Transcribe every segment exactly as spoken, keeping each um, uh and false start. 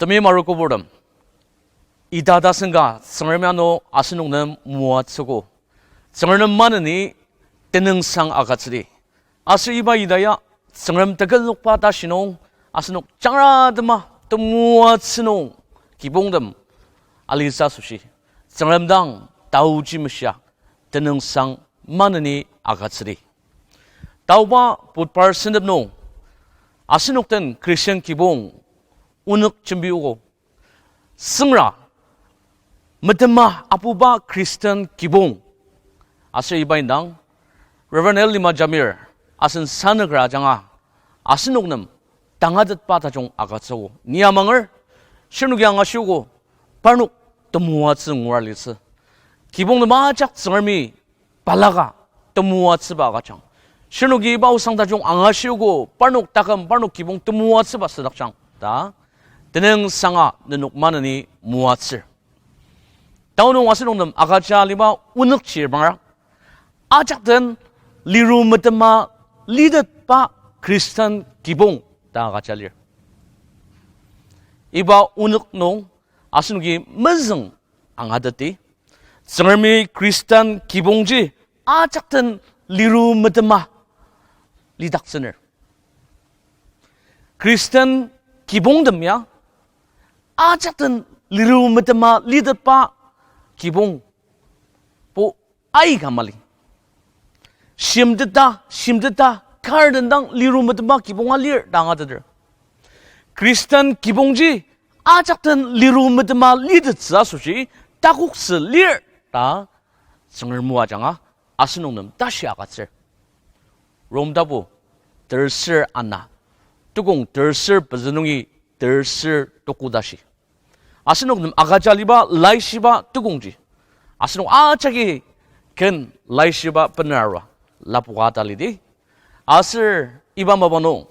Temeim arogo purtem, ita tasen ka Tsüngrem ano asenok nem moatsüogo. Tsüngrem nem maneni tenüngsang agütsüdi. Aser iba ita ya Tsüngrem tekülokba tashi nung asenok jangratema temoatsü nung kibongtem alitsü asoshi, Tsüngrem dang taoji meshia tenüngsang maneni agütsüdi. Taoba Budhbar sentep nung asenok den Christian kibong onük jembiogo. Süngra metema apuba Christian kibong. Aser iba indang Reverend L. Lima Jamir asen sanüker ajanga asenok nem tangatetba tajung agütsüogo. Ni amanger, shirnoki angashiogo, parnok temoatsü ngura litsü. Kibong nem ajak Tsüngremi balaka temoatsüba agüjang. Shirnoki iba osang tajung angashiogo, parnok taküm, parnok kibong temoatsüba südakjang ta tenüngsanga nenok maneni moatsür. Tanü nung asenok nem agüja aliba onükji bangra, ajak den liru metema litetba Christian kibong ta agüja lir. Iba onük nung asenoki mezüng angateti, Tsüngremi Christian kibongji ajak den liru metema lidaktsüner. Christian kibongtem ya ajak den liru metema litetba kibongbo aika mali. Shimteta, shimteta, kar den dang liru metema kibong alir ta angateter. Christian kibongji ajak den liru metema litettsü asoshi takoktsü lir ta Tsüngrem o ajanga asenok nem tashi agütsür. Rom tapu terser ana, tukong terser pezü nungi terser tuko tashi. Asenok nem agüja aliba laishiba tukongji asenok ajaki ken laishiba bener arua lapoka talidi. Aser iba mapang nung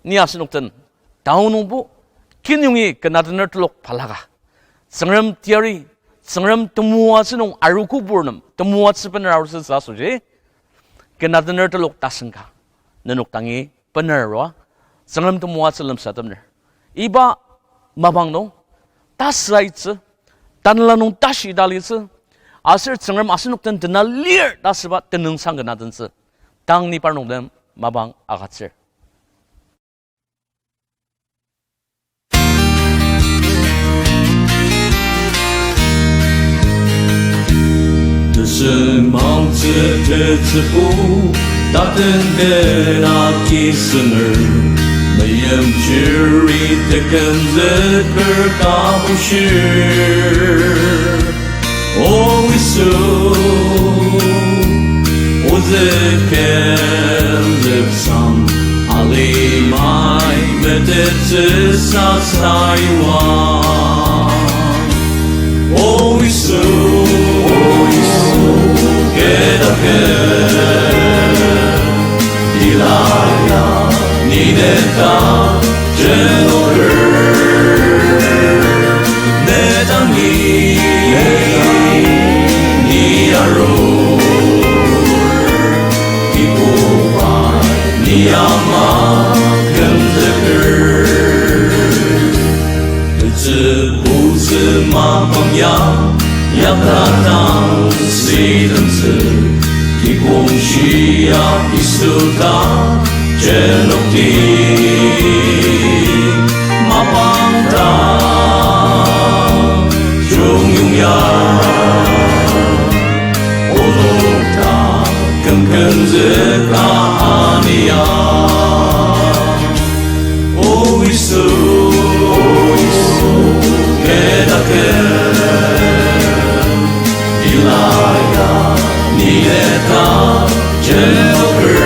ni asenok den tanü nungbo kinyongi ken atener telok balaka, Tsüngrem teyari, Tsüngrem temoatsü nung arogo purtem temoatsü bener arutsütsü asoshi, ken atener telok tasen ka nenok dangi bener arua Tsüngrem temoatsü lemsatepner. Iba mapang nung tasü aitsü, tanela nung tashi talitsü, aser Tsüngrem asenok den tena lir ta asüba tenüngsang ken atentsü, tang ni parnok den mapang agütsür. Tesüngmangtsü tetsübu, taten den akisünger, meimchiri tekümzüker ka bushir. O Yisu, ozü kümzüktsüng, alimai metettsüsa saiwa. O Yisu, ketaken, ilaya, ni neta, jenoker, ne dangi, ni arur, Kibuba, ni ama kümzüker. Tetsübutsü mapang ya, yakadang sidemtsü, kibong shia Yisu ta, jenokdi mapang ta, jungyong ya, onok ta, kümkümzüka ania. O Yisu, ketaken, ilaya, ni neta, jenoker,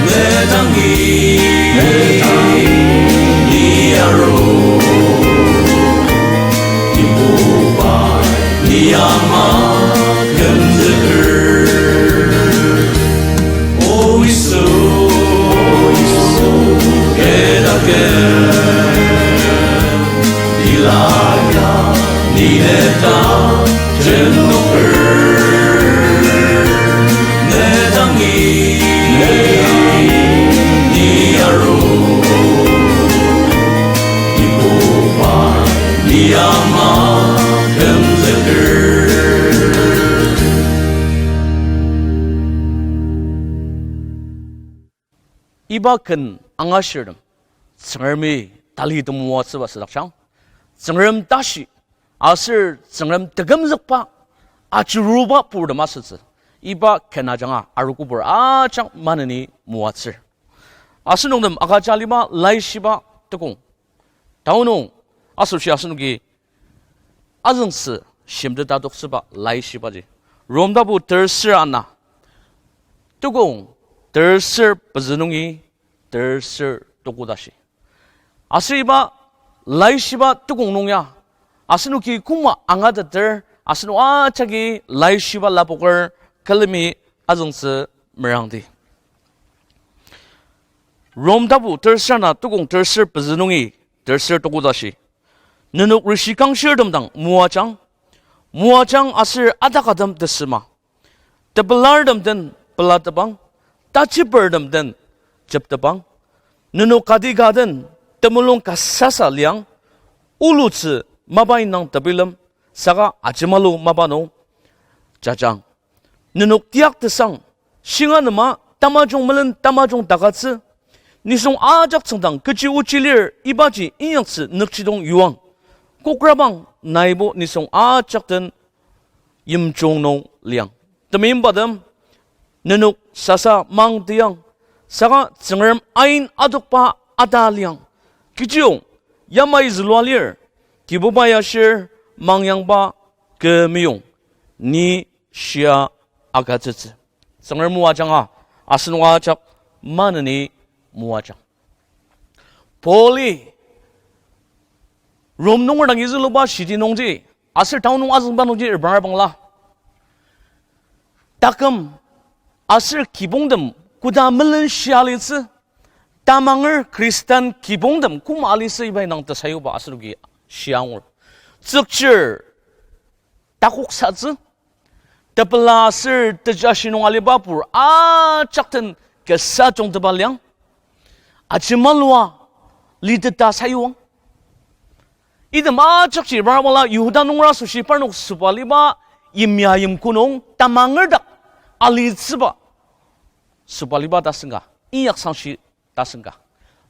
ne dangi, ni arur, Kibuba, ni ama kümzüker. O Yisu, ketaken, ilaya, ni neta, jenoker, ne dangi, ni arur, Iba ken angashirtem, Tsüngremi tali temoatsüba südakjang, Tsüngrem tashi, aser Tsüngrem tekümzükba, ajuruba purtem asütsü, iba ken ajanga arogobur ajak maneni moatsür. Asenok nem agüja aliba Laishiba tekong, tao nung asoshi asenoki azüngtsü shimtet adoktsüba Laishibaji, Rom tapu terser ana, tekong terser pezü nungi terser toko tashi. Aser iba Laishiba tekong nung ya, asenoki koma angateter, asenok ajaki Laishiba lapoker külemi azüngtsü merangdi. Rom tapu terser ana, tekong terser pezü nungi terser toko tashi. Nenok rishi kangshirtem dang moajang, moajang aser atakatem tesüma. Tepelartem den pelatepang, tachipertem den jeptepang. Nenok kati ka den temulung kasasa liang, olutsü mapa indang tebilem, saka ajemalu mapa nung jajang. Nenok tiak tesang, shinga nema tamajung melen tamajung takatsü. Nisung ajak tsüngdang kechi ochi lir ibaji inyaktsü nükjidong yuang. Kokrabang naibo nisung ajak den yimjung nung liang. Temeibatem, nenok sasa mang teyang, saka Tsüngrem ain adokba ata liang. Kechiyong, yamai zülua lir, Kibuba yashir, mangyangba kü meyong, ni shia agütsütsü. Tsüngrem moajanga, asenok ajak maneni moajang. Pauli Rom nunger dangi züluba shiti nungji, aser tao nung azüngba nungji repranga bangla, taküm aser kibongtem koda melenshia alitsü, tamanger Khristan kibongtem koma alitsü iba indang tesayuba asenoki shia angur. Tsükchir takoksatsü, tepela aser tejashi nung aliba pur ajak den kasa jungteba liang, ajemalua liteta sayuang. Item ajakji repranga bangla Yihuda nunger asoshi parnok sobaliba yimya yimko nung tamanger dak alitsüba sobaliba tasen ka, inyaksangshi tasen ka,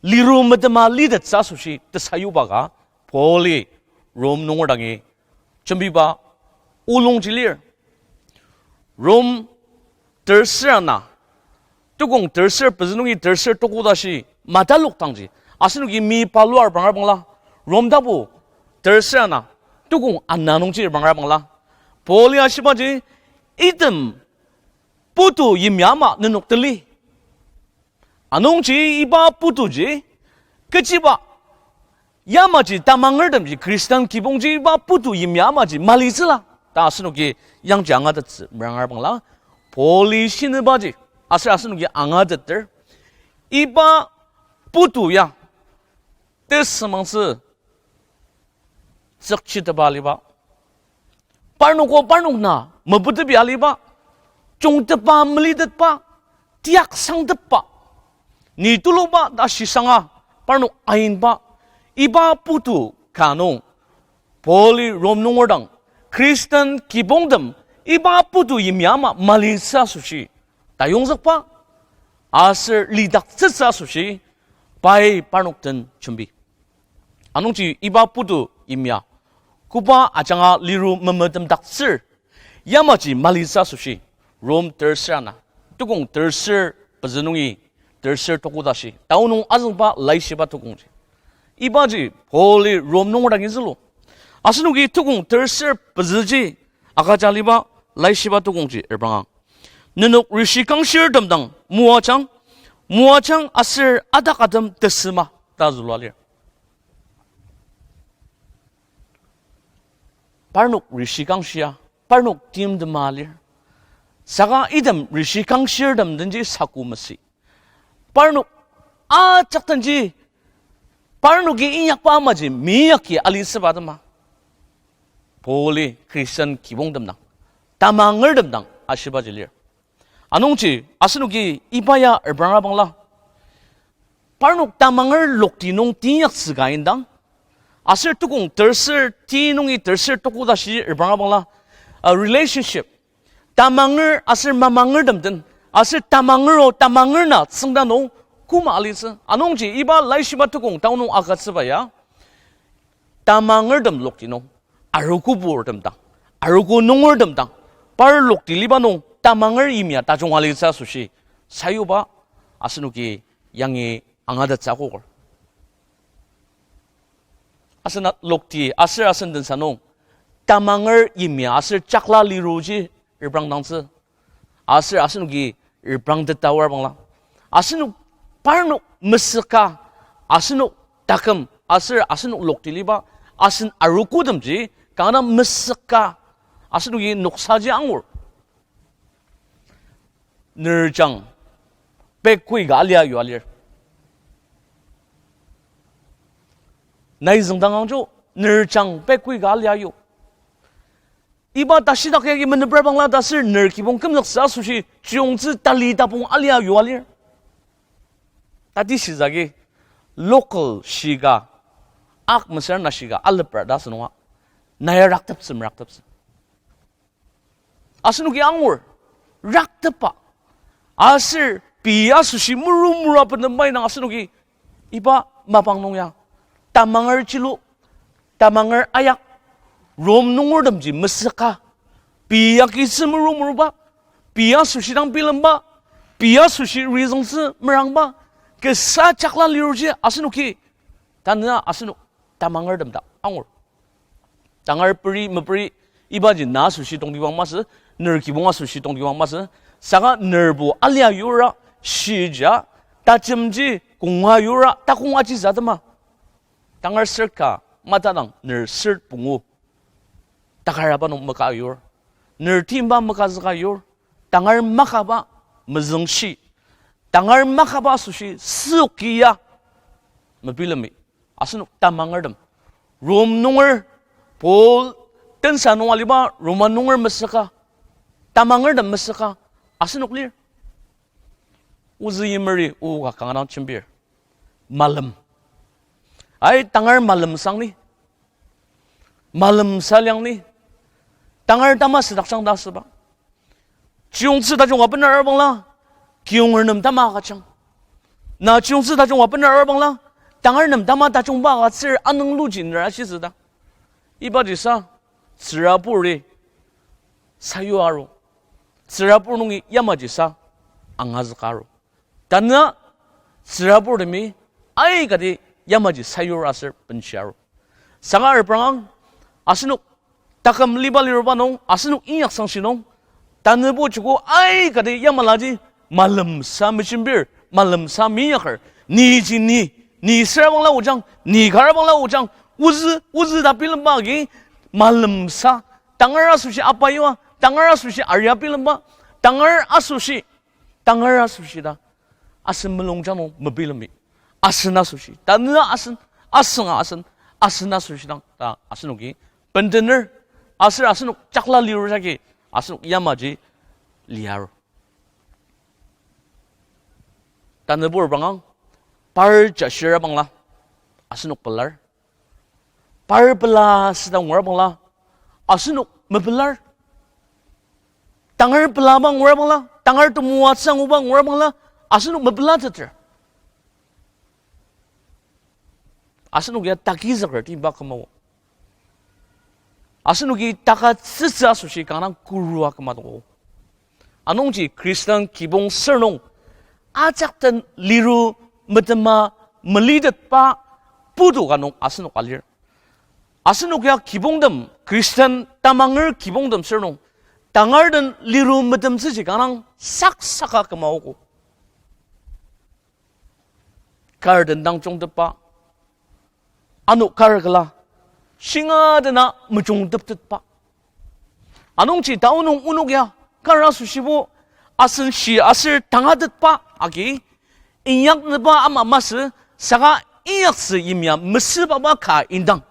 liru metema litettsü asoshi tesayuba ka Pauli Rom nunger dangi jembiba olungji lir. Rom terser ana, tekong terser pezü nungi terser toko tashi matalok dangji, asenoki mi palua repranga bangla, Rom tapu terser ana, tekong ana nungji repranga bangla, Pauli ashibaji, item putu yimya ama nenok teli. Anungji iba putuji kechiba, yamaji tamangertemji Khristan kibongji iba putu yimya amaji malitsüla ta asenoki yangji angatettsü meranga bangla, Pauli shinibaji aser asenoki angateter, iba putu ya tesümangtsü tsükchitepa aliba, parnoko parnok na mepetepi aliba, jungtepba melitetba, tiak sangtepba, ni tuluba ta shisanga parnok ainba, iba putu ka nung Pauli Rom nunger dang Khristan kibongtem iba putu yimya ama malitsü asoshi tayongzükba aser lidaktsütsü asoshi pai parnok den jembi. Anungji iba putu yimya koba ajanga liru memetemdaktsür yamaji malitsü asoshi, Rom terser ana, tekong terser pezü nungi terser toko tashi, tao nung azüngba Laishiba tekongji. Ibaji Pauli Rom nunger dangi zülu. Asenoki tekong terser pezüji agüja aliba Laishiba tekongji repranga, nenok rishi kangshirtem dang moajang, moajang aser atakatem tesüma ta zülua lir. Parnok rishi kangshia, parnok timtema lir. Saka item rishi kangshirtem denji saku masü, parnok ajak denji, parnoki inyakba amaji meyaki alitsüba atema, Pauli Khristan kibongtem dang, tamangertem dang ashibaji lir. Anungji asenoki iba ya repranga bangla, parnok tamanger lokti nung teinyaktsü ka indang, aser tekong terser ti nungi terser toko tashi repranga bangla, a relationship, tamanger aser mamangertem den, aser tamanger o tamanger na tsüngda nung koma alitsü. Anungji iba laishiba tukong tao nung agütsüba ya, tamangertem lokti nung, arogo purtem dang, arogo nungertem dang, par lokti liba nung tamanger yimya tajung alitsü asoshi sayuba asenoki yangi angatettsü akoker. Asen lokti aser asen tensa nung tamanger yimya aser chakla liruji reprangdangtsü. Aser asenoki reprangteta aor bangla, asenok parnok mesüka, asenok taküm aser asenok lokti liba asen arogotemji kanga mesüka, asenoki noksaji angur. Nerjang pekoi ka alia yua lir. Nai züngdang angjo, nerjang pekoi ka alia yu. Iba tashidak yagi meneper bangla ta aser ner kibong kümzüktsü asoshi chiyongtsü tali tapong alia yua lir. Tati shizagi local shika, ak mesüra na shika alepra ta asünunga, nai rakteptsü merakteptsü. Asenoki angur, raktepa. Aser pei asoshi muru muru apenem bai nung asenoki iba mapang nung ya, tamanger chilu, tamanger ayak, Rom nungertemji mesüka, pei agitsü muru muruba, pei asoshi dang bilemba, pei asoshi reasontsü merangba, kasa chakla liruji asenoki, tanü asenok tamangertem dak angur. Tangar peri meperi ibaji na asoshi tongtibang masü, ner kibong asoshi tongtibang masü, saka nerbo alia yura, shija, tajemji, konga yura, takong ajisa atema. Tangar sür ka matadang ner sür pungu, takaraba nung maka yur, ner timba makazüka yur, tangar makaba mezüngshi, tangar makaba asoshi süoki ya mebilemi. Asenok tamangertem, Rom nunger, Paul tensa nung aliba Roma nunger mesüka, tamangertem mesüka asenok lir. Ozü yimeri oka kanga dang jembir. Malem. Ai, tangar malemsang ni. Malemsa liang ni. Tangar tama südakjang ta asüba. Chiyongtsü tajung abener bangla, kiyonger nem tama agüjang. Na chiyongtsü tajung abener bangla, tangar nem tama tajungba agütsür anüngluji nera shizüda. Ibajisa, tsüraburi sayu aru. Tsürabur nungi yamajisa angazüka aru. Tanü tsüraburtemi aikati yamaji sayur aser benshi aru. Saka reprangang, asenok taküm liba liruba nung, asenok inyaksangshi nung, tanübo joko aikati yamalaji malemsa mejembir, malemsa meinyaker, niji ni, ni sürabangla ojang, ni karabangla ojang, ozü, ozü ta bilemba agi, malemsa, tangar asoshi apa yua, tangar asoshi aria bilemba, tangar asoshi, tangar asoshi ta, asen mulungjang nung mebilemi, asen asoshi, tanü asen, asünga asen, asen asoshi dang ta asenoki bendener, aser asenok jakla lirur jagi, asenok yamaji liar. Tanübur bangang, par jashira bangla, asenok pelar. Par pela süda ngura bangla, asenok mepelar. Tangar pelaba ngura bangla, tangar temoatsü anguba ngura bangla, asenok mepelateter. Asenok ya takizüker timba küma o. Asenoki takatsütsü asoshi kanga dang kurua küma dong o. Anungji Christian kibong sür nung ajak den liru metema melitetba putu ka nung asenok alir. Asenok ya kibongtem, Christian tamanger kibongtem sür nung, tangar den liru metemtsüji kanga dang saksaka küma ogo. Kar den dang jungtepba, ano kar küla, shinga dena mejungteptetba. Anungji tao nung onok ya, kar asoshibo, asen shi aser tangatetba agi, inyaknüba ama masü, saka inyaktsü yimya mesübaba ka indang.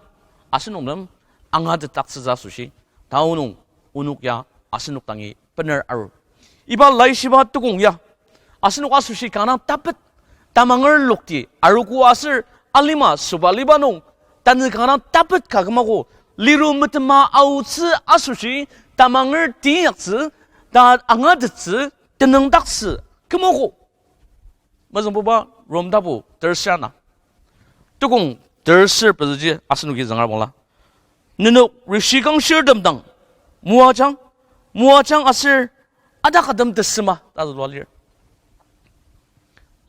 Asenok nem angatetdaktsütsü asoshi, tao nung onok ya asenok dangi bener arur. Iba laishiba tukong ya, asenok asoshi kanga dang tapet, tamanger lokti, arogo aser alima süba liba nung, tanü kanga dang tapet ka kümago, liru metema aotsü asoshi, tamanger teinyaktsü, ta angatettsü, tenüngdaktsü, kümago. Mezüngbuba, Rom tapu terser ana, tukong terser pezüji asenoki züngra bangla, nenok rishi kangshirtem dang moajang, moajang aser adakatem tesema ta zülua lir.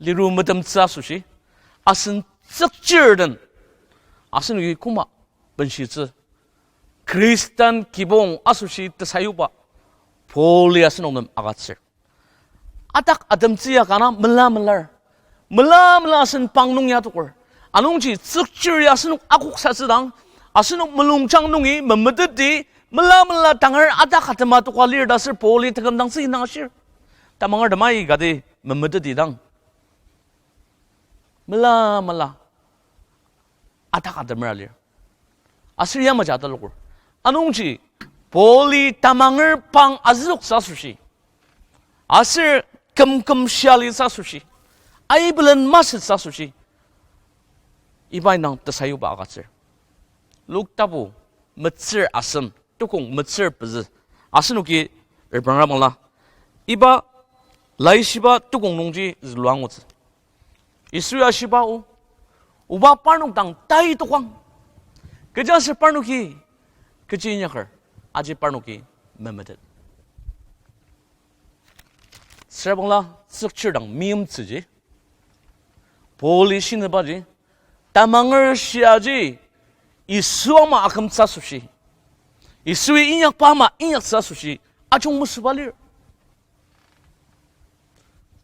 Liru metemtsü asoshi, asen tsükchir den asenoki koma benshitsü, Khristan kibong asoshi tesayuba Pauli asenok nem agütsür. Adak atemtsü ya kanga mela melar. Mela mela asen pang nung ya toker. Anungji tsükchir ya asenok akoksatsüdang, asenok mulungjang nungi memeteti, mela mela tangar adak atema toka lir ta aser Pauli tekümdangtsü indang ashir. Tamangertem aika di memetetidang, mela mela adak atemera lir. Aser yamaji ataloker. Anungji Pauli tamanger pang azüoktsü asoshi, aser kümküm shia litsü asoshi, aibelen masütsü asoshi, iba indang tesayuba agütsür. Luk tapu metsür asem, tukong metsür pezü, asenoki repranga bangla, iba laishiba tukong nungji zülua angutsü. Yisu ya shiba o, oba parnok dang tai tokang. Kechiaser parnoki kechi inyaker, aji parnoki memetet. Süra bangla tsükchir dang meimtsüji, Pauli shinübaji, tamanger shiaji Yisu ama akümtsü asoshi, Yisui inyakba ama inyaktsü asoshi ajung mesüba lir.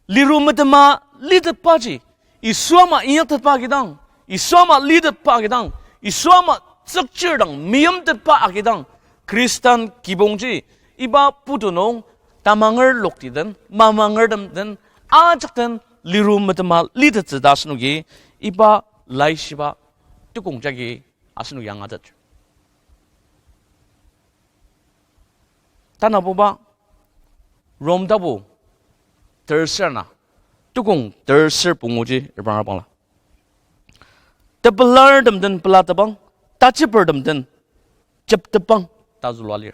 Liru metema litetbaji, Yisu ama inyaktetba agidang, Yisu ama litetba agidang, Yisu ama tsükchir dang meimtetba agidang, Khristan kibongji iba putu nung tamanger lokti den, mamangertem den, ajak den liru metema litettsü ta asenoki iba laishiba tukong jagi asenoki angatet. Tanabuba Rom tapu terser ana, tukong terser punguji repranga bangla, tepelartem den pelatepang, tachipertem den jeptepang ta zülua lir.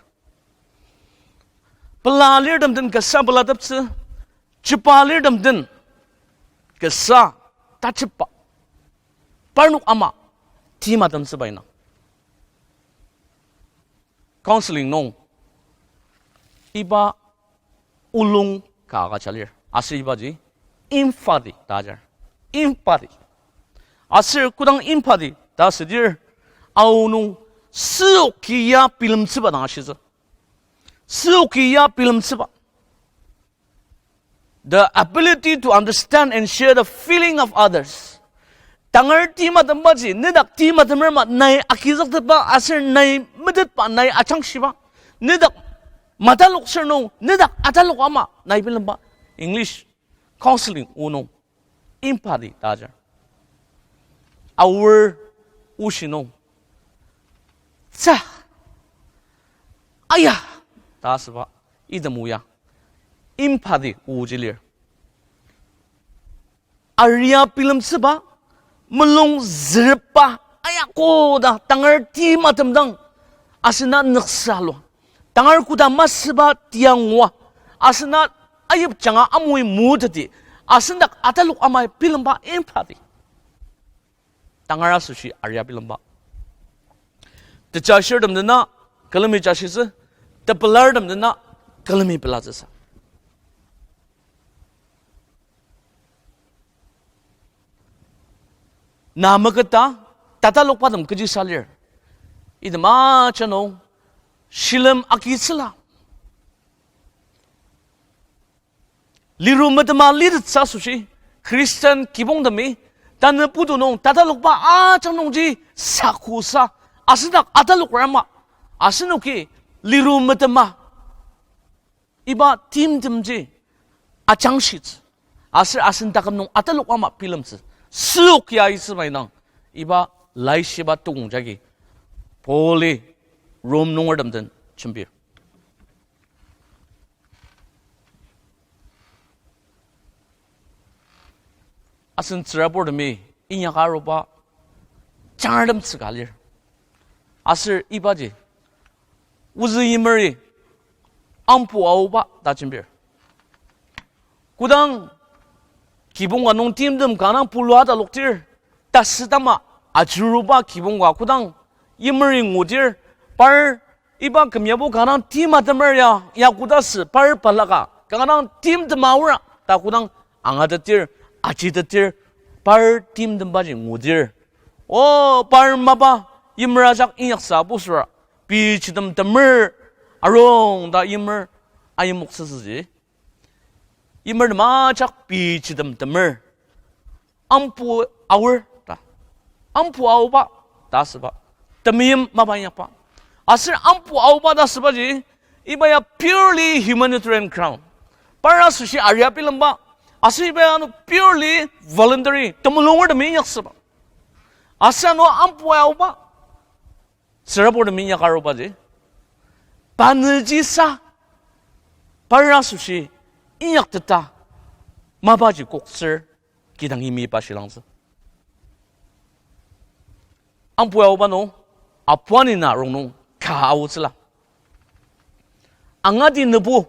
Pela lirtem den kasa pelateptsü, chepa lirtem den kasa tachepa, parnok ama timatemtsüba indang. Counseling nung iba olung ka agüja lir. Aser ibaji empathy ta ajar. Empathy. Aser kodang empathy ta asüdir, aonung süoki ya bilemtsüba dang ashitsü. Süoki ya bilemtsüba. The ability to understand and share the feeling of others. Tangar timatembaji nedak timatemer ama nai agizüktetba aser nai metetba, nai ajangshiba. Nedak matalok ser nung nedak atalok ama nai bilemba. English counseling o nung empathy ta ajar. Aor oshi nung tsa, aya ta asüba item o ya empathy oji lir. Aria bilemtsüba, mulung zürepba, aya koda tangar timatem dang asena nüksa lua. Tangar koda masüba tiangua, asena ayipjanga amoi moteti, asendak atalok amai bilemba empathy. Tangar asoshi aria bilemba. Techashirtem dena külemi chashitsü, tepelartem dena külemi pelatsüsa. Na meketa tatalokbatem kechisa lir. Item ajak nung shilem agitsüla. Liru metema litettsü asoshi, Christian kibongtemi tanü putu nung tatalokba ajak nungji sakusa, asendak atalok ama, asenoki liru metema iba timtemji ajangshitsü, aser asen taküm nung atalok ama bilemtsü, süoki aitsüba indang, iba laishiba tukong jagi Pauli Rom nungertem den jembir. Asen tsüraburtemi inyaka aruba jangratemtsü ka lir. Aser ibaji ozü yimeri ampu aoba ta jembir. Kodang Kibong ka nung timtem kanga dang pulua taloktir, tasü tama ajuruba kibong ka kodang yimeri ngudir, par iba küm yabo kanga dang timatemer ya, ya koda sü par balaka kanga dang timtema aor ta kodang angatetir, ajitettir, par timtembaji ngudir, o, par mapa yimer ajak inyaksa busüra, pei chitem temer arung ta yimer ayimoktsütsüji. Yimer nem ajak pei chitem temer. Ampu aor ta. Ampu aoba ta asüba. Temeim mapa inyakba. Aser ampu aoba ta asübaji, iba ya purely humanitarian ground. Par asoshi aria bilemba. Aser iba ya ano purely voluntary, temulungertemi inyaksüba. Aser ano ampu aoba, tsüraburtemi inyak arubaji, pa nüjisa par asoshi inyakteta mapaji koktsür kidang yimi pa shilangtsü. Ampu aoba nung, apua ni na rongnung ka aotsüla. Angati nübu.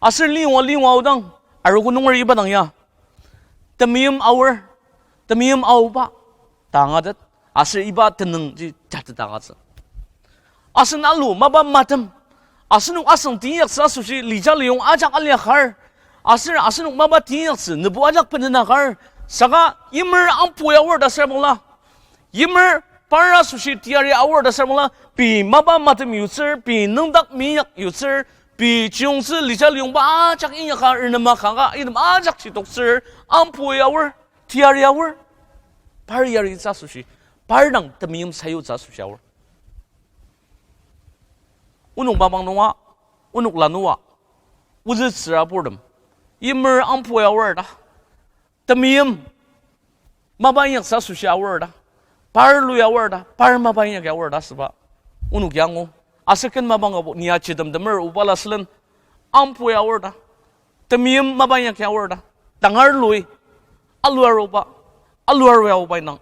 Aser liyonga liyonga aodang, arogo nunger iba dang ya, temeim aor, temeim aoba ta angatet, aser iba tenüngji jateta agütsü. Asen alu mapa matem, asenok asang teinyaktsü asoshi lija liyong ajak aliakar, aser asenok mapa teinyaktsü nübu ajak benenakar, saka yimer ampu aor ta asür bangla, yimer par asoshi teyari aor ta asür bangla, pei mapa matem yutsür, pei nüngdak minyak yutsür, pei chiyongtsü lija liyongba ajak inyaka renema kanga item ajakji toktsür, ampu aor, teyari aor, par yaritsü asoshi, par dang temeim sayutsü asoshi aor. Onok mapang nunga, onok lanua, ozü tsüraburtem, yimer ampu aor ta, temeim mapa inyaktsü asoshi aor ta, par lu aor ta, par mapa inyak aor ta asüba onoki angu. Aser ken mapang abo ni ajitem temer obala sülen, ampu aor ta, temeim mapa inyak aor ta, tangar lu, alu aruba, alu aru aoba indang,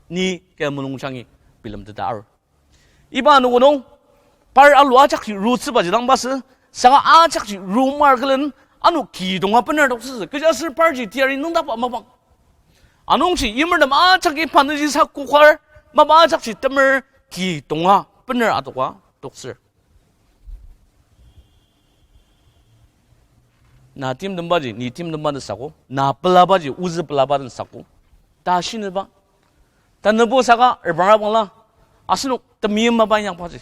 ni kü mulungjangi bilemteta arur. Iba anogo nung, par alu ajakji rutsübaji dang masü, saka ajakji rumar külen, ano ki tonga bener toksütsü, kechiaser parji teyari nüngdakba mapang. Anungji yimertem ajaki pa nüjisa kokar, mapa ajakji temer ki tonga bener adoka toktsür. Na timtembaji ni timtemba den sako, na pelabaji ozü pelaba den sako ta shinüba. Tanübo saka repranga bangla, asenok temeim mapa inyakbaji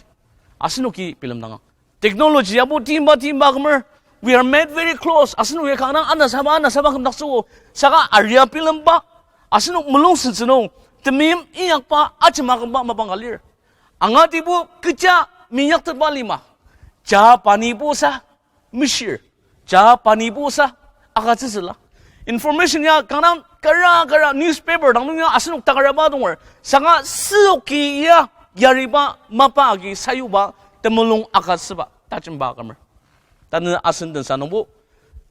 asenoki bilemdanga. Technology yabo timba timba kümer, we are made very close. Asenok ya kanga anasaba anasaba kümdaktsüogo. Saka aria bilemba, asenok mulung sentsü nung temeim inyakba ajema kümba mapang ka lir. Angatibo kecha minyaktetba lima, ja panibo sa meshir, ja panibo sa agütsütsüla. Information ya kanga kara kara newspaper dang nung ya asenok takaraba donger. Saka süoki ya yariba mapa agi sayuba temulung agütsüba tajemba kümer. Tanü asen tensa nungbo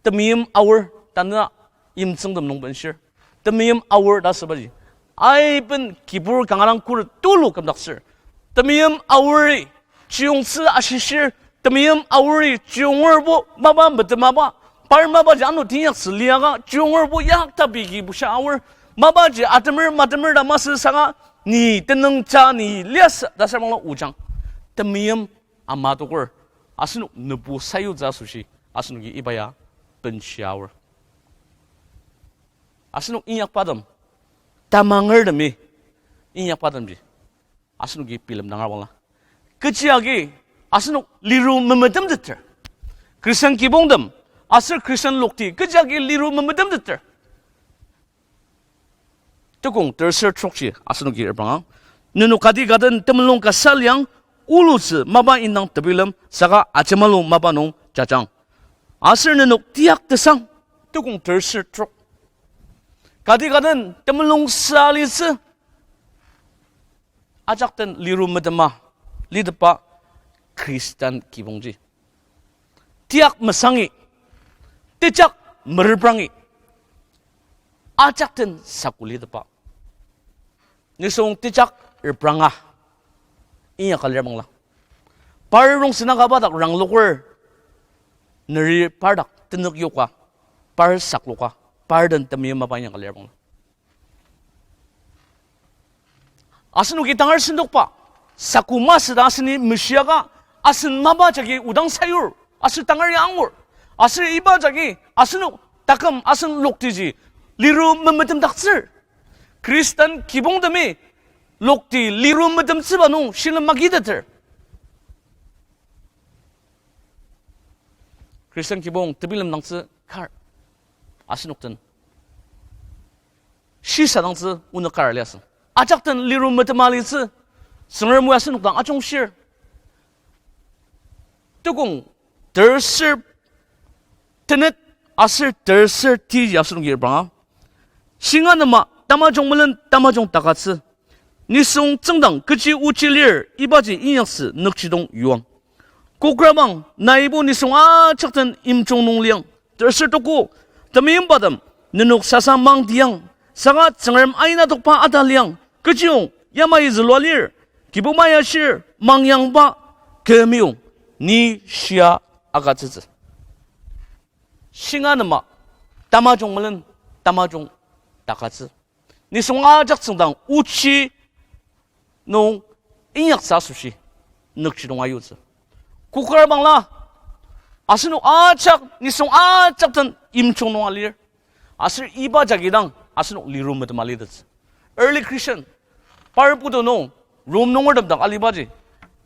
temeim aor, tanü yimtsüngtem nung benshir. Temeim aor ta asübaji, aiben kibur kanga dang khuret tulu kümdaktsür. Temeim aori chiyongtsü ashishir, temeim aori chiyongerbo mapa metemaba, par mapaji ano teinyaktsü liaka chiyongerbo yakta pei ki busha aor, mapaji atemer matemer ta masü saka ni tenüng ja ni liasü ta asür bangla ojang. Temeim ama toker, asenok nübu sayutsü asoshi asenoki iba ya benshia aor. Asenok inyakbatem, tamangertemi inyakbatemji asenoki bilemdanga bangla, kechi agi asenok liru memetemteter. Christian kibongtem aser Christian lokti kechi agi liru memetemteter. Tekong terser trokji asenoki repranga, nenok kati ka den temulung kasa liang, olutsü mapa indang tebilem saka ajemalu mapa nung jajang. Aser nenok tiyak tesang, tekong terser trok. Kati ka den temulung sa litsü, ajak den liru metema litepba Christian kibongji tiyak mesangi, tejak mereprangi, ajak den saku litepba. Nisung tejak repranga inyaka lir bangla, par rongsen akaba dak rangloker, neri par dak tenük yoka, par sakloka, par den temeim mapa inyaka lir bangla. Asenoki tangar sentokba, saku masü ta aseni meshiaka, asen mapa jagi odang sayur, aser tangari angur, aser iba jagi asenok taküm asen loktiji liru memetemdaktsür. Khristan kibongtemi lokti liru metemtsüba nung shilem magiteter. Khristan kibong tebilemdangtsü kar asenok den shisadangtsü onük kar liasü. Ajak den liru metema litsü, Tsüngrem o asenok dang ajungshir. Tukong terser tenet aser terser ti asenoki repranga. Shinga nema tamajung melen tamajung takatsü. Nisung tsüngdang kechi ochi lir ibaji inyaksü nükjidong yuang. Kokrabang naibo nisung ajak den imjung nung liang. Terser toko, temeimbatem, nenok sasa mangtiang, saka Tsüngrem aina tokba ata liang, kechiyong yamai zülua lir, Kibuba yashir mangyangba kü meyong, ni shia agütsütsü. Shinga nema tamajung melen tamajung takatsü. Nisung ajak tsüngdang ochi nung inyaktsü asoshi nükjidong ayutsü. Kokar bangla, asenok ajak, nisung ajak den imjung nung alir. Aser iba jagi dang asenok liru metema litettsü. Early Christian, par putu nung, Rom nungertem dak alibaji,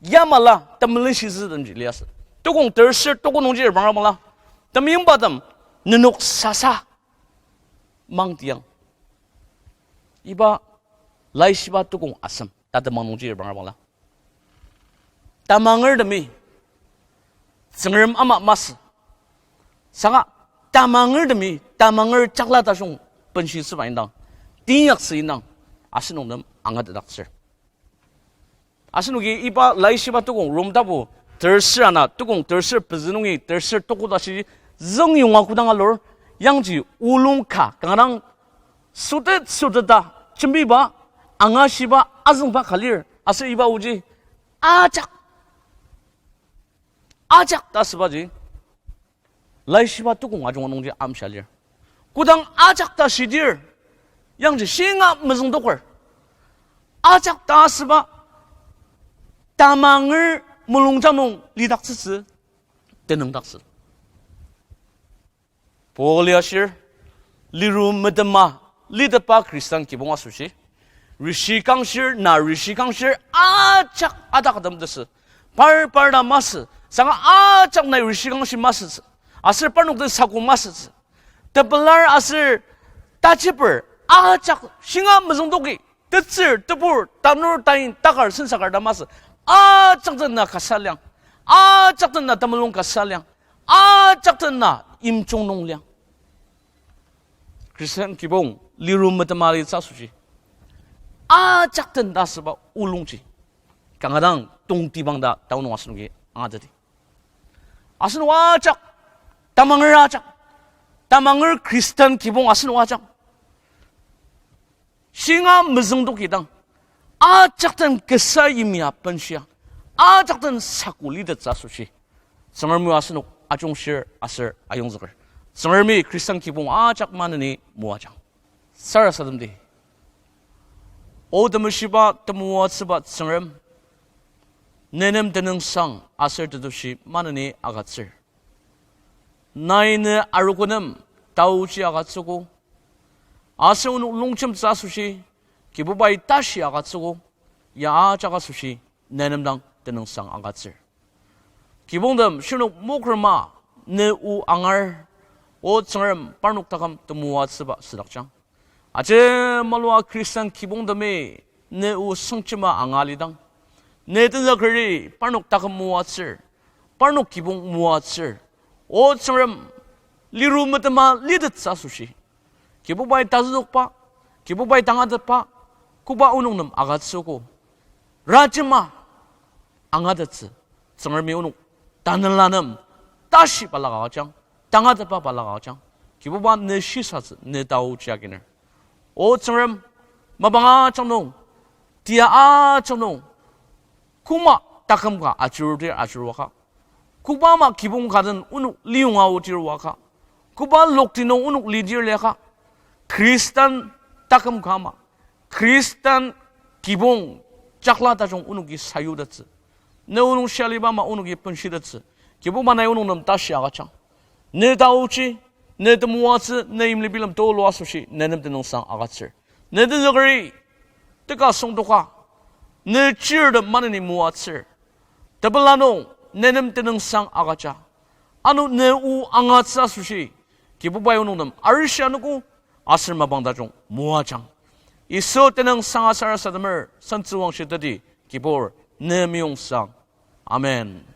yamala temelenshitsütemji liasü. Tukong terser toko nungji repranga bangla, temeimbatem, nenok sasa mangtiang. Iba laishiba tukong asem tatemang nungji repranga bangla, tamangertemi Tsüngrem ama masü. Saka tamangertemi tamanger chakla tajung benshitsüba indang, teinyaksü indang, asenok nem angatetdaktsür. Asenoki iba laishiba tukong Rom tapu terser ana tukong terser pezü nungi terser toko tashi züngyonga kodang alur, yangji olung ka kanga dang sotet soteta jembiba, angashiba, azüngba ka lir, aser iba oji ajak, ajak ta asübaji laishiba tukong ajunga nungji amshia lir. Kodang ajak ta shidir, yangji shinga mezüngdoker. Ajak ta asüba tamanger mulungjang nung lidaktsütsü tenüngdaktsü. Paul-i ashir, liru metema litetba Khristan kibong asoshi, rishi kangshir, na rishi kangshir, ajak adaktem tesü. Par par ta masü, saka ajak nai rishi kangshi masütsü. Aser parnok den saku masütsü. Tepelar aser tachiper ajak shinga mezüngdoki, tetsür, tebur, tanur, tain, takar, sensakar ta masü. Ajak den na kasa liang. Ajak den na temulung kasa liang. Ajak den na imjung nung liang. Khristan kibong liru metema litsü asoshi, ajak den ta asüba olungji kanga dang tongtibang ta tao nung asenoki angateti. Asenok ajak, tamanger ajak, tamanger Khristan kibong asenok ajak shinga mezüngdoki dang, ajak den kasa yimya benshia, ajak den saku litettsü asoshi, Tsüngremi asenok ajungshir aser ayongzüker. Tsüngremi Khristan kibong ajak maneni moajang. Sarasademdi. O temeshiba temoatsüba Tsüngrem, nenem tenüngsang aser tetushi maneni agütsür. Nai ne arogo nem taoji agütsüogo. Aser onok longjemtsü asoshi, Kibubai tashi agütsüogo. Ya ajak asoshi, nenem dang tenüngsang agütsür. Kibongtem shirnok mokrema ne o angar, O Tsüngrem parnok taküm temoatsüba südakjang. Ajemalua Khristan kibongtemi ne o sengjema anga lidang, ne tenzükeri parnok taküm moatsür, parnok kibong moatsür. O Tsüngrem, liru metema litettsü asoshi, Kibubai tazüdokba, Kibubai tangatetba, koba onok nem agütsüogo. Rajema angatettsü, Tsüngremi onok tanela nem tashi balaka agüjang, tangatetba balaka agüjang. Kibuba ne shisatsü ne taoji aginer. O Tsüngrem, mapang ajak nung, tia ajak nung, koma taküm ka ajurudir ajuruaka, koba ama kibong ka den onok liyonga odir oaka, koba lokti nung onok lidir liaka, Khristan taküm ka ama, Khristan kibong jakla tajung onoki sayutettsü. Ne onok shia aliba ama onoki benshitettsü. Kibuba, nai onok nem tashi agüjang. Ne taochi, ne temoatsü, ne yimli bilem tulu asoshi ne nem tenüngsang agütsür. Ne tenzükeri teka süngdoka, ne chirtem maneni moatsür. Tepela nung ne nem tenüngsang agüja. Ano ne o angatsü asoshi, Kibubai onok nem arishi anogo, aser mapang tajung moajang. Yisu tenüngsang aser sarasademer sentsüwangshi teti Kibur, ne meyongzüang. Amen.